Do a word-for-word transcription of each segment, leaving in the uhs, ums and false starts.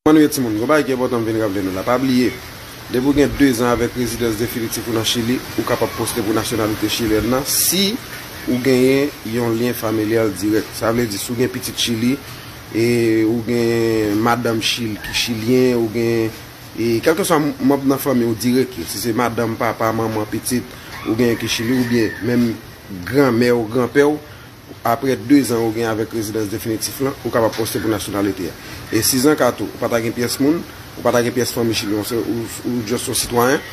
Kòman nou ye timoun? Gon bagay ki enpòtan m vin raple nou la. Pa bliye, depi w gen dezan avèk rezidans definitif ou nan Chili, ou kapab poste pou nasyonalite chilyèn nan si ou genyen yon lyen familyal dirèk. Sa vle di, si w gen pitit Chili, e ou gen madanm Chili ki chilyen, ou gen, e kèlkeswa manm nan fanmi w dirèk yo, si se madanm, papa, manman, pitit, ou genyen ki Chili, oubyen menm granmè w, granpè w, apre dezan ou gen avèk rezidans definitif lan, ou kapab poste pou nasyonalite a. E sizanka tou, ou pa ta gen pyès moun, ou pa ta gen pyès fanmi Chili, ou, ou, ou just yon sitwayen,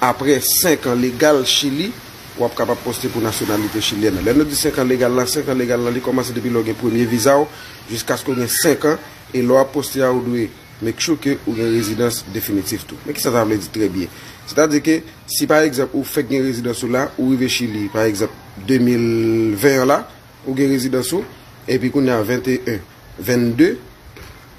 apre senkan legal Chili, w ap kapab poste pou nasyonalite chilyèn nan. Lè nou di senkan legal la, senkan legal la, li kòmanse depi lè w gen premye viza w, jiskaske w gen senkan, e lè w ap poste a, ou dwe make sure ke ou gen rezidans definitif tou. Men kisa sa vle di trè byen? Sètadi ke, si pa egzanp, ou fèk gen rezidans ou la, ou rive Chili, pa egzanp, de mil ven an la, ou gen rezidans ou, epi kounye a venteyen, vennde,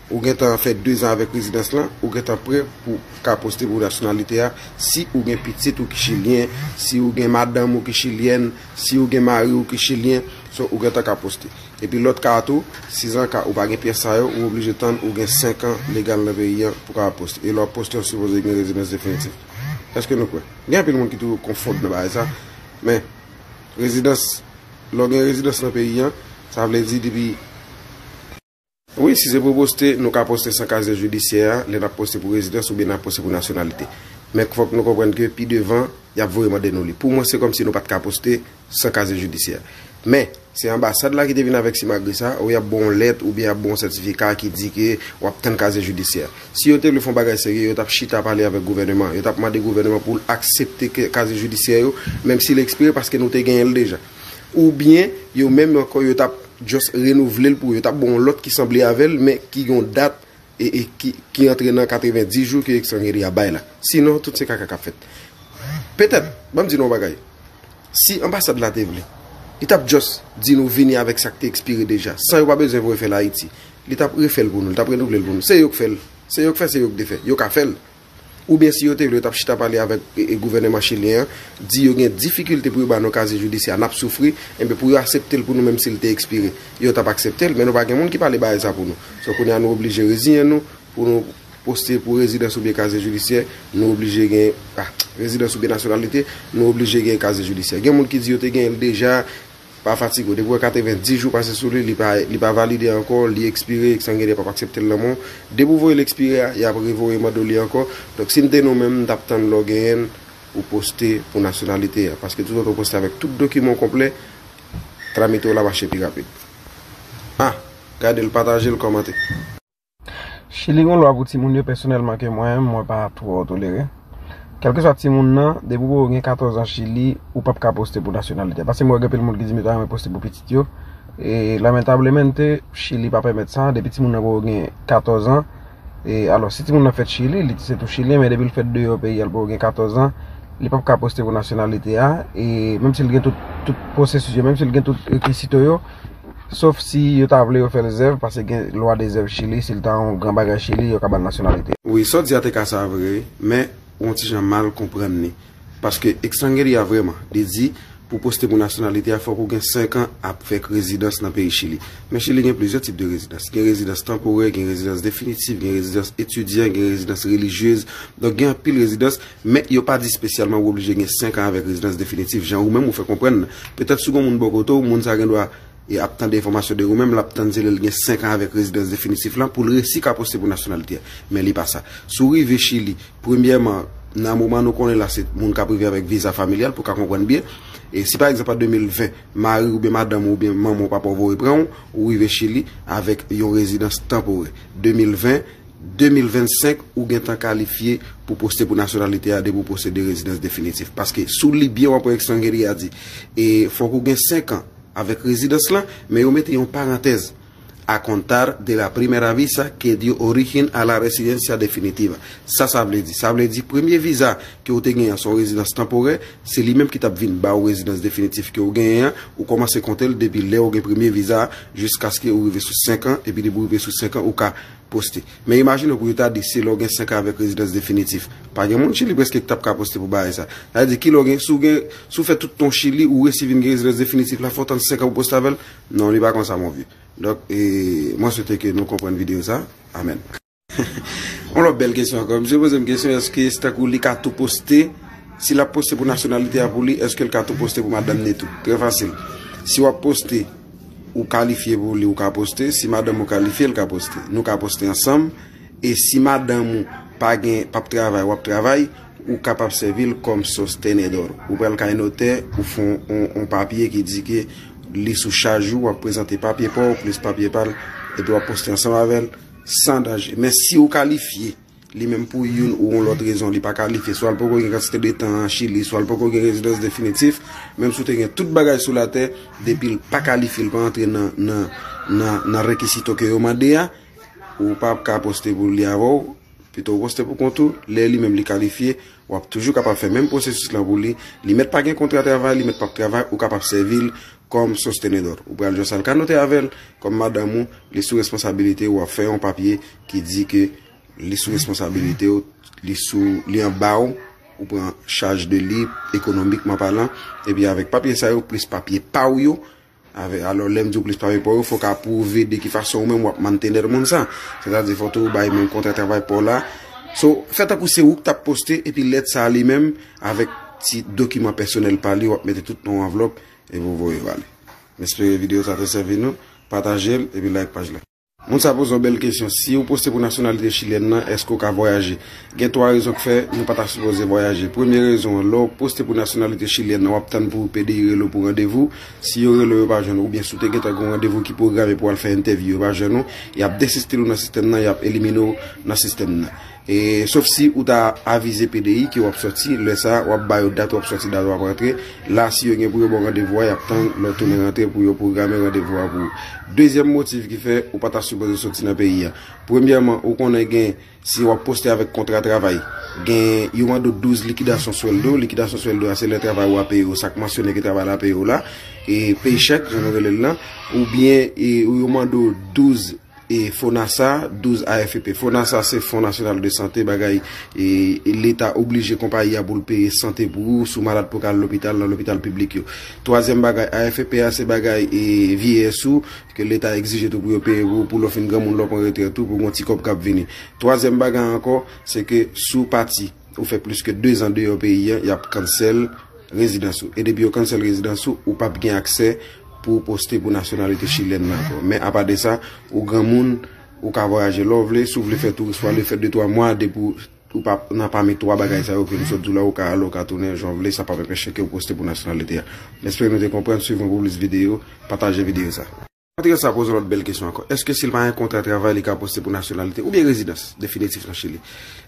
ou gentan fè dezan avèk rezidans lan, ou gentan prè pou ka poste pou nasyonalite a, si ou gen pitit ou ki chilyen, si ou gen madanm ou ki chilyèn, si ou gen mari ou ki chilyen, so ou gentan ka poste. Epi lòt ka a tou, sizanka ou pa gen pyès sa yo, ou oblije tann ou gen senkan legal nan peyi an pou ka poste. E lè w ap poste, ou sipoze gen rezidans definitif. Èske nou kwè? Gen anpil moun ki toujou konfonn nan bagay sa, men rezidans, lè w gen rezidans nan peyi an, sa vle di depi Wi, si se pou poste, nou ka poste san kazye jidisyè a, lè n ap poste pou rezidans oubyen n ap poste pou nasyonalite. Men fòk nou konprann ke pi devan, y ap voye mande nou li. Pou mwen, se kòmsi nou pa t ka poste san kazye jidisyè. Men, se anbasad la ki te vin avèk simagri sa, ou y ap ba w yon lèt oubyen y ap ba w yon sètifika ki di ke w ap tann kazye jidisyè. Si yo te vle fè yon bagay serye, yo t ap chita pale avèk gouvèneman an. Yo t ap mande gouvèneman an pou l aksepte ke kazye jidisyè yo, menm si l ekspire, paske nou te genyen l deja. Oubyen, yo menm ankò, yo t ap just renouvle l pou yo. T ap bon yon lòt ki sanble avè l, men ki gen yon dat e, e ki, ki antre nan katrevenndis jou ke Extranjeria bay la. Sinon, tout se kaka k ap fèt. Petèt, ban m di nou yon bagay. Si anbasad la te vle, li t ap just di nou vini avèk sa k te ekspire deja, san yo pa bezwen voye fè l Ayiti. Li t ap refè l pou nou, li t ap renouvle l pou nou. Se yo k fè l. Se yo k fè, se yo k defè. Yo ka fè l. Oubyen si yo te vle, yo t ap chita pale avèk, e, e, gouvèneman chilyen an, di yo gen difikilte pou yo ba nou kazye jidisyè a, n ap soufri, enben pou yo aksepte l pou nou menm si l te ekspire. Yo t ap aksepte l, men nou pa gen moun ki pale bagay sa pou nou. So, kounye a nou oblije reziyen nou pou nou poste pou rezidans oubyen kazye jidisyè, nou oblije gen, ah, rezidans oubyen nasyonalite, nou oblije gen kazye jidisyè. Gen moun ki di yo te genyen l deja, pa fatige w. Depi w wè katrevenndis jou pase sou li, li pa, li pa valide ankò, li ekspire, Extranjeria p ap aksepte l nan men w. Depi w voye l ekspire a, y ap revoye mande w li ankò. Donk, si m te nou menm, m t ap tann lè w genyen l, ou poste pou nasyonalite a. Paske toutotan w poste avèk tout dokiman w konplè, tramite w la mache pi rapid. Ah, gade l, pataje l, kòmante. Chili gen lwa pou timoun yo, pèsonèlman ke mwen, mwen pa twò tolere. Kèlkeswa timoun nan, depi w gen katòz an Chili, ou p ap ka poste pou nasyonalite. Paske mwen wè gen anpil moun ki di m yo ta renmen poste pou pitit yo. E lamentablemente, Chili pa pèmèt sa, depi timoun nan poko gen katòz an. E alò, si timoun nan fèt Chili, li se tou chilyen, men depi l fèt deyò peyi a, l poko gen katòz an, li p ap ka poste pou nasyonalite a. E menm si l gen tout, tout pwosesis yo, menm si l gen tout rekizito yo, Sof si yo ta vle yo fè l zèv, paske gen lwa de zèv Chili, si l ta yon gran bagay Chili, yo ka ba l nasyonalite. Wi, sa w di a te ka sa vre, men ou yon ti jan mal konprann li. Paske Extranjeria vrèman, li di, pou poste pou nasyonalite a, fòk ou gen senk an avèk rezidans nan peyi Chili. Men Chili gen plizyè tip de rezidans. Gen rezidans tanporè, gen rezidans definitif, gen rezidans etidyan, gen rezidans relijyez. Donk gen anpil rezidans, men yo pa di espesyalman ou oblije gen senk an avèk rezidans definitif, jan ou menm ou fè konprann nan. Petèt si w gen yon moun bò kote w, moun sa gen dwa e ap tande enfòmasyon de ou menm, l ap tann se lè l gen senk an avèk rezidans definitif lan pou l resi ka poste pou nasyonalite a. Men li pa sa. Si w rive Chili, premyèman, nan moman nou konnen la, se moun k ap rive avèk viza familyal, pou w ka konprann byen. E si pa egzanp an de mil ven, mari w oubyen madanm ou oubyen manman w, papa w voye pran w, ou rive Chili avèk yon rezidans tanporè. De mil ven, de mil vennsenk, ou gentan kalifye pou poste pou nasyonalite a depi w posede rezidans definitif. Paske si w li byen, w ap wè Extranjeria di, e fòk ou gen senk an avèk rezidans lan, men yo mete yon parantèz, a contar de la primera visa que dio origen a la residencia definitiva. Sa sa vle di? Sa vle di premye viza ke w te genyen an, se yon rezidans tanporè, se li menm ki t ap vin ba w rezidans definitif ke w genyen an, ou kòmanse konte l depi lè w gen premye viza a, jiskaske ou rive sou senk an, epi depi w rive sou senk an, ou ka poste. Men imajine w pou yo ta di se lè w gen senk an avèk rezidans definitif. Pa gen moun Chili prèske ki t ap ka poste pou bagay sa. Sa vle di ki lè w gen, si w gen, si w fè tout tan w Chili, ou resi vin gen rezidans definitif la, fò w tann senk an pou poste avè l? Non, li pa konsa, mon vieux. Donk, e, mwen swete ke nou konprann videyo sa. Amèn. Yon lòt bèl kesyon ankò. Misye poze m kesyon, èske se tankou li ka tou poste? Si l ap poste pou nasyonalite a pou li, èske l ka tou poste pou madanm ni tou? Trè fasil. Si w ap poste, ou kalifye pou li, ou ka poste. Si madanm ou kalifye, l ka poste. Nou ka poste ansanm. E si madanm ou pa gen, p ap travay, w ap travay, ou kapab sèvi l kòm sostenedor. Ou pral kay notè, ou fè yon, yon papye ki di ke li sou chaj ou, w ap prezante papye pa w, plis papye pa l, epi w ap poste ansanm avè l, san danje. Men si ou kalifye, li menm pou youn ou yon lòt rezon, li pa kalifye, swa l poko gen kantite de tan an Chili, swa l poko gen rezidans definitif, menm si w te gen tout bagay sou latè, depi l pa kalifye, l pa antre nan, nan, nan, nan rekisito ke yo mande a, ou p ap ka poste pou li avè w, pito w poste pou kont ou, lè li menm li kalifye, w ap toujou kapab fè menm pwosesis lan pou li, li mèt pa gen kontra travay, li mèt p ap travay, ou kapab sèvi l kòm sostenedor. Ou pral jwenn sa l ka note avè l, kòm madanm ou, li sou responsabilite w, w ap fè yon papye ki di ke li sou responsabilite w, li sou, li anba w, ou pran chaj de li, ekonomikman palan, epi avèk papye sa yo, plis papye pa w yo, avè, alò, lè m di w plis papye pa w yo, fò w ka pwouve de ki fason ou menm w ap mantenè moun sa. Sètadi, fò tou w bay menm kontra travay pa w la. So, fè tankou se ou k t ap poste, epi lèt sa a li menm, avèk ti dokiman pèsonèl pa li, w ap mete tout nan yon anvlòp, epi w voye yo ale. M espere videyo sa te sèvi nou. Pataje l, epi like paj la. Moun sa poze yon bèl kesyon. Si ou poste pou nasyonalite chilyèn nan, èske ou ka vwayaje? Gen twa rezon k fè nou pa ta sipoze vwayaje. Premye rezon an, lè w poste pou nasyonalite chilyèn nan, w ap tann pou P D I rele w pou randevou. Si yo rele w, yo pa jwenn ou, oubyen si w te gentan gen yon randevou ki pwograme pou w al fè entèvyou, yo pa jwenn ou, y ap desistile w nan sistèm nan, y ap elimine w nan sistèm nan. E, sof si ou ta avize P D I ke w ap sòti, lè sa a, w ap ba yo dat, w ap sòti dat, w ap rantre. La, si yo gen pou yo ba w randevou a, y ap tann lè w tounen rantre pou yo pwograme randevou a pou ou. Dezyèm motif ki fè ou pa ta sipoze soti nan peyi a. Premyèman, ou konnen gen, si w ap poste avèk kontra travay, gen, yo mande w douz likidasyon swèldo. Likidasyon swèldo a, se lè travay ou a peye w, sa k mansyone ke travay la peye w la, e paycheck, jan nou rele l lan, oubyen, e, yo mande w douz e FONASA, douz A F P. FONASA se Fon Nasyonal de Sante, bagay, e, e Leta oblije konpayi a pou l peye sante pou ou, si w malad pou w ka al lopital, nan lopital piblik yo. Twazyèm bagay, A F P a, se bagay, e, vyeyès ou, ke Leta egzije tou pou yo peye pou ou, pou lè w fin granmoun, lè w pran retrèt ou, pou gon ti kòb k ap vini. Twazyèm bagay ankò, se ke si w pati, ou fè plis ke de zan deyò peyi a, y ap cancel rezidans ou. E depi yo cancel rezidans ou, ou p ap gen aksè pou w poste pou nasyonalite chilyèn nan ankò. Men apa de sa, ou granmoun, ou ka vwayaje lè w vle, si w vle fè touris, w ale fè de twa mwa, depi w, ou pa nan pami twa bagay sa yo ke m sot di w la, ou ka ale, ou ka tounen jan w vle, sa p ap anpeche ke w poste pou nasyonalite a. M espere nou te konprann, swiv mwen pou plis videyo, pataje videyo sa. Patriyòt sa poze lòt bèl kesyon ankò. Èske si l pa gen kontra travay, li ka poste pou nasyonalite oubyen rezidans definitif nan Chili?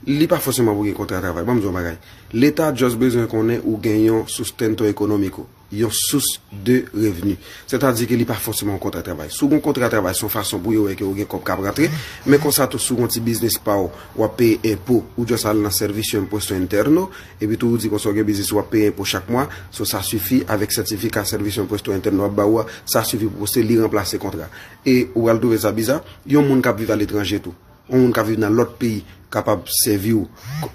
Li pa fòseman pou gen kontra travay. Ban m di w yon bagay. Leta just bezwen konnen ou gen yon sustento económico, yon sous de revni. Sètadi ke li pa fòseman yon kontra travay. Si w gen yon kontra travay, se yon fason pou yo wè ke w gen kòb k ap rantre. Men konsa tou, si w gen yon ti biznis pa w, w ap peye enpo, ou just al nan Servicio Impuesto Interno, epi tou ou di konsa w gen biznis, w ap peye enpo chak mwa, so sa sifi avèk sètifika Servicio Impuesto Interno ap ba ou a, sa sifi pou poste, li ranplase kontra. E ou pral twouve sa biza, yon moun k ap viv aletranje tou, yon moun k ap viv nan lòt peyi kapab sèvi w,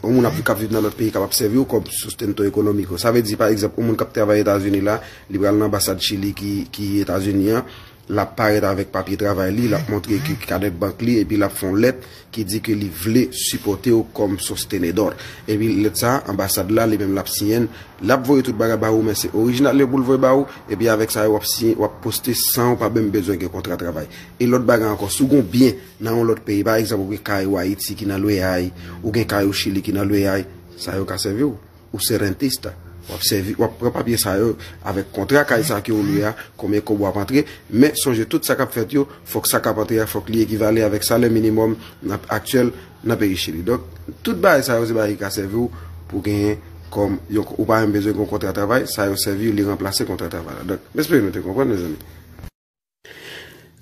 yon moun ap, k ap viv nan lòt peyi kapab sèvi w kòm sustento económico. Sa vle di, pa egzanp, yon moun k ap travay Etazini la, li pral nan anbasad Chili ki, ki Etazini an, l ap parèt avèk papye travay li, l ap montre ki kadèt bank li, epi l ap fè yon lèt ki di ke li vle sipòte w kòm sostenedor. Epi lèt sa, anbasad la, li menm l ap siyen l, l ap voye tout bagay ba ou, men se orijinal yo pou l voye ba ou, epi avèk sa yo w ap siyen, w ap poste san w pa menm bezwen gen kontra travay. E lòt bagay ankò, si w gen yon byen nan yon lòt peyi, pa egzanp, ou gen kay ou Ayiti ki nan lwe a, ou gen kay ou Chili ki nan lwe a, sa yo ka sèvi w. Ou se rentista. W ap sèvi, w ap pran papye sa yo avèk kontra kay sa ke w lwe a, konbyen kòb w ap antre, men sonje tout sa k ap fèt yo, fòk sa k ap antre a, fòk li ekivale avèk salè minimòm nan, aktyèl nan peyi Chili. Donk, tout bagay sa yo se bagay ki ka sèvi w pou genyen kòm yon, ou pa menm bezwen gen yon kontra travay, sa yo sèvi w, li ranplase kontra travay la. Donk, m espere nou te konprann, mezanmi.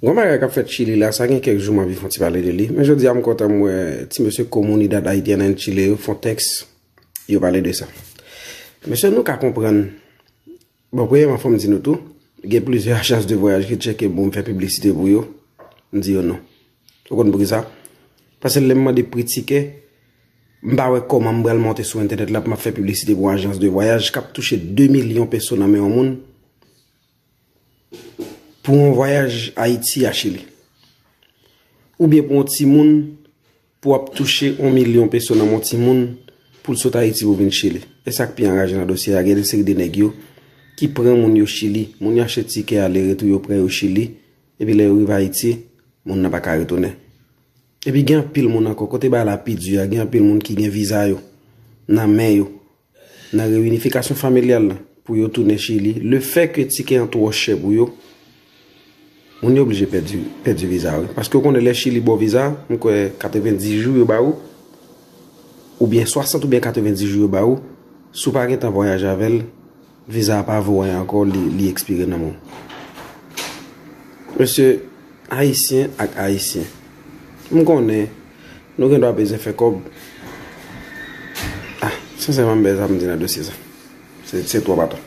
Gon bagay k ap fèt Chili la, sa gen kèk jou m anvi fè yon ti pale de li. Men jodi a, m kontan m wè ti mesye Comunidad Haitiana en Chile yo fè yon tèks, yo pale de sa. Mesye, nou ka konprann. Bon, premyèman, fò m di nou tou, gen plizyè ajans de vwayaj ki tcheke m pou m fè piblisite pou yo. M di yo non. Ou konn poukisa? Paske lè m mande pri tikè, m pa wè kòman m pral monte sou entènèt la pou m ap fè piblisite pou ajans de vwayaj k ap touche de milyon peso nan men yon moun pou yon vwayaj Ayiti a Chili. Oubyen pou yon timoun pou ap touche yon milyon peso nan men yon timoun pou l sot Ayiti pou vin Chili. E sa k pi anraje nan dosye a, gen de seri de nèg yo ki pran moun yo Chili, moun yo achte tikè ale retou yo pran yo Chili, epi lè yo rive Ayiti, moun nan pa ka retounen. Epi gen anpil moun ankò, kote bagay la pi di a, gen anpil moun ki gen viza yo nan men yo, nan reyinifikasyon familyal la, pou yo tounen Chili. Lefètke tikè an twò chè pou yo, moun yo oblije pèdi, pèdi viza wi. Paske w konnen lè Chili ba w viza, m kwè katrevenndis jou yo ba ou, oubyen swasant oubyen katrevenndis jou yo ba ou, si w pa gentan vwayaje avè l, viza a pa vo anyen ankò, li, li ekspire nan men w. Mesye, Ayisyen ak Ayisyen, m konnen nou gen dwa bezwen fè kòb. Ah, sensèman, m bezwen di nan dosye sa. Se, se twòp atò.